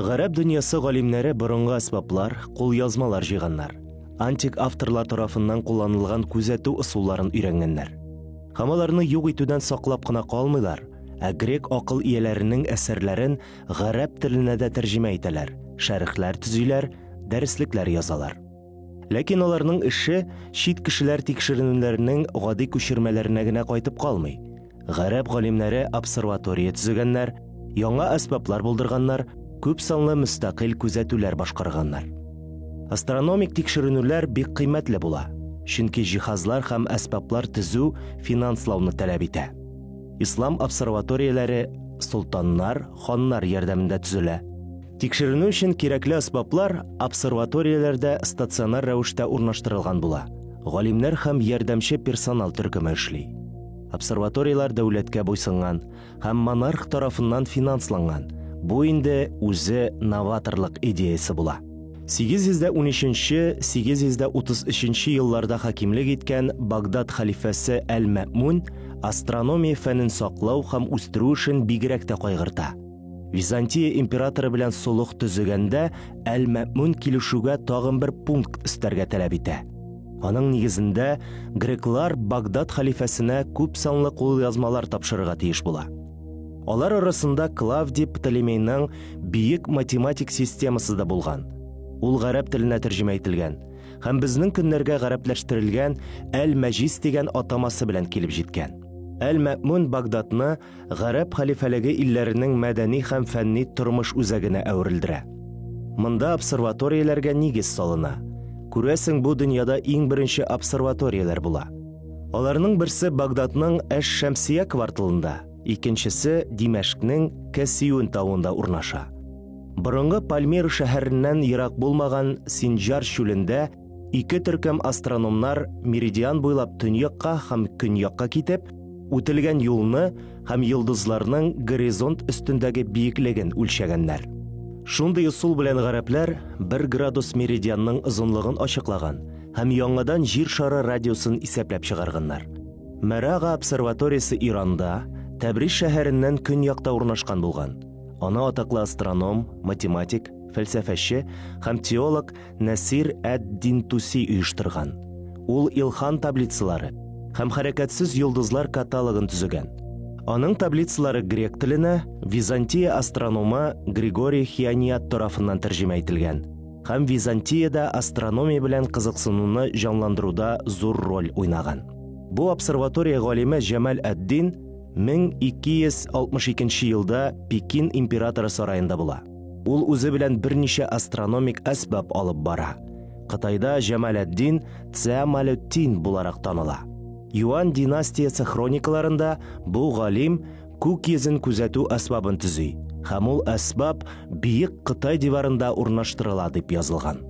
Гарәп дөньясы галимнәре борынгы әсбаплар, кулъязмалар җыйганнар. Антик авторлар тарафыннан кулланылган күзәтү ысулларын өйрәнгәннәр. Һәм аларны юк итүдән саклап кына калмыйлар, ә грек акыл ияләренең әсәрләрен гарәп теленә дә тәрҗемә итәләр, шәрехләр төзиләр, дәреслекләр язалар. Ләкин аларның эше чит кешеләр тикшеренүләренең гади күчермәләренә генә кайтып калмый. Гарәп галимнәре обсерватория төзегәннәр, яңа әсбаплар булдырганнар, күп санлы мөстәкыйль күзәтүләр башкарганнар. Астрономик тикшеренүләр бик кыйммәтле була, чөнки җиһазлар һәм әсбаплар төзү финанслауны таләп итә. Ислам обсерваторияләре солтаннар, ханнар ярдәмендә төзелә. Тикшеренү өчен кирәкле әсбаплар обсерваторияләрдә стационар рәвештә урнаштырылган була. Галимнәр һәм ярдәмче персонал төркеме эшли. Обсерваторияләр дәүләткә буйсынган һәм монарх тарафыннан финансланган. Бу инде үзе новаторлык идеясе була. 813-833 елларда хакимлек иткән Багдад хәлифәсе Әл-Мәэмүн астрономия фәнен саклау һәм үстерү эшен бигрәк тә кайгырта. Византия императоры белән солых төзегәндә Әл-Мәэмүн килешүгә тагын бер пункт өстәргә таләп итә. Аның нигезендә греклар Багдад хәлифәсенә күп санлы кулъязмалар тапшырырга тиеш була. Алар арасында Клавдий Птолемейның биек математик системасы да булган. Ул гарәп теленә тәрҗемә ителгән һәм безнең көннәргә гарәпләштерелгән Әл-Мәҗис дигән атамасы белән килеп җиткән. Әл-Мәэмүн Багдадны Гарәп хәлифәлеге илләренең мәдәни һәм фәнни тормыш үзәгенә әверелдерә. Монда обсерваторияләргә нигез салына. Күрәсең, бу дөньяда иң беренче обсерваторияләр була. Аларның берсе Багдадның Әш-Шәмсия кварталында, икенчесе Димәшкнең Кәсиюн тавында урнаша. Борынгы Пальмира шәһәреннән ерак булмаган Синҗар чүлендә ике төркем астрономнар меридиан буйлап төньякка һәм көньякка китеп, үтелгән юлны һәм йолдызларның горизонт өстендәге биеклеген үлчәгәннәр. Шундый ысул белән гарәпләр 1 градус меридианның озынлыгын ачыклаган һәм яңадан Җир шары радиусын исәпләп чыгарганнар. Мәрага обсерваториясе Иранда, Тәбриз шәһәреннән көньякта урнашкан булган. Аны атаклы астроном, математик, фәлсәфәче һәм теолог Нәсир әд-Дин Туси оештырган. Ул Илхан таблицалары һәм хәрәкәтсез йолдызлар каталогын төзегән. Аның таблицалары грек теленә Византия астрономы Григорий Хиониат тарафыннан тәрҗемә ителгән һәм Византиядә астрономия белән кызыксынуны җанландыруда зур роль уйнаган. Бу обсерватория галиме Җәмал әд-Дин 1262 елда Пекин императоры сараенда була. Ул үзе белән берничә астрономик әсбап алып бара. Кытайда Җамаләтдин Цзямалөттин буларак таныла. Юан династиясе хроникаларында бу галим күк йөзен күзәтү әсбабын төзи һәм ул әсбап Биек Кытай диварында урнаштырыла дип язылган.